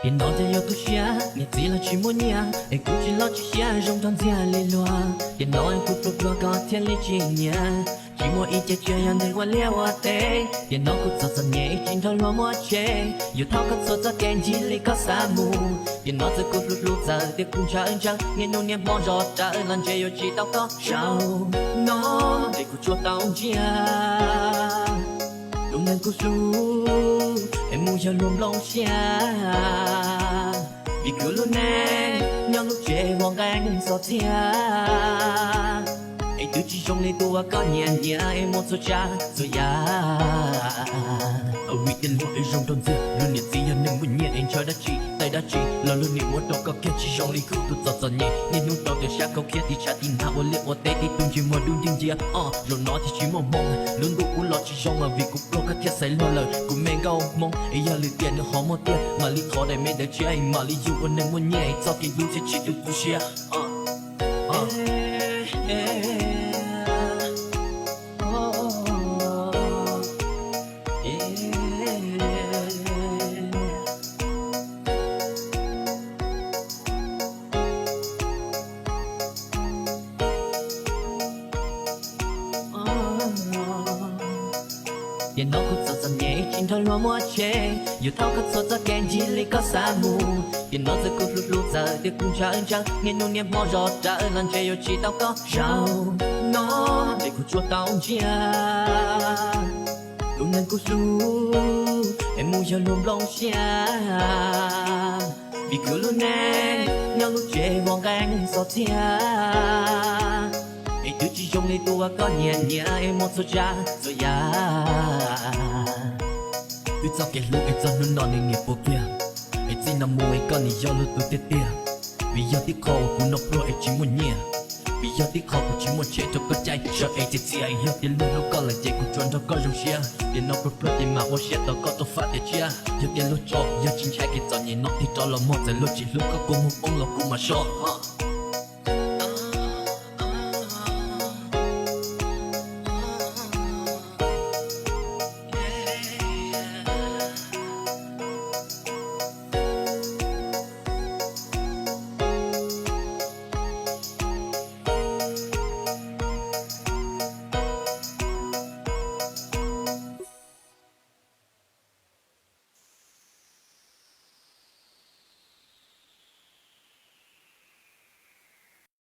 Tiam no ces yog tu siab, niam txiv los tsis muaj nyiaj, es kuv tsis loj tsis siab zoo nrog ntxiag li luag. Tiam no es kuv pluag pluag koj thiaj li tsis nyiam, tsis muaj ib ce tsiaj yog neeg ua liaj ua teb. Tiam no kuv txom txom nyem tsis nrog luag muaj tsev, yuav thauj koj txhua txoj kev ncig li koj xav mus. Tiam no txawm kuv hlub hlub txawm tias kuv ntshaw ntshaw, niaj hnub niaj hmo zov rawv los ntshe yuav tsis tau koj zaum no, es kuv tsuas tau ntsia lub neej kuv hlub es mus yog luag nplooj siab. Vim kuv lub neej nyob lub tsev ua nqeeb txog txiag, es twb tsis zoo li tus uas koj nyiam nyiam es muaj txhua tsav txhua yam. Vim tias luag es zoo nrog ntxiag, luag niam txiv yog neeg muaj nyiaj es ntshaw dab tsi taij dab tsi los luag niam muab rau koj kiag, tsis zoo li kuv tus txom txom nyem niaj hnub rau tus sab khau khiab tiv tshav tiv nag ua liaj ua teb tib tug ntsej muag dub nciab nciab. Zaum no thiaj tsis muaj hmoo, lub ntuj kuv los tsis zoo mas vim kuv pluag koj thiaj xaiv luag lawm. Kuv me nkauj Hmoob es yog lwm tiam nws ho muaj tiag, mam li thov daim me daim tshiab es mam li yug ua neeg muaj nyiaj es txoj kev hlub thiaj tsis tu tu siab. Tiam no kuv txom txom nyem tsis nrog luag muaj tsev, yuav thauj koj txhua txoj kev ncig li koj xav mus. Tiam no txawm kuv hlub hlub txawm tias kuv ntshaw ntshaw, niaj hnub niaj hmo zov rawv los ntshe yuav tsis tau koj zaum no, es kuv tsuas tau ntsia lub neej kuv hlub es mus yog luag nplooj siab. Vim kuv lub neej nyob lub tsev ua nqeeb txog txiag, es twb tsis zoo li tus uas koj nyiam nyiam es muaj txhua tsav txhua yam. Wb txoj kev hlub es txog hnub no nws niam puas kiag, es txij no mus es koj nim yog luag tus tiag tiag. Vim yog tib qho uas kuv noj pluag es tsis muaj nyiaj, vim yog tib qho kuv tsis muaj tsheb rau koj caij, sawv es txias txias. Yog tias luag hlub koj lawm ces kuv tsuas nrog koj zoo siab, tiam no pluag pluag ces mam ua siab tos koj tuaj fab tiam tshiab. Yog tias luag tso yog tsis ntshai kev txom nyem no tig rov los mog, txawm luag tsis hlub koj kua muag poob los kuv mam so.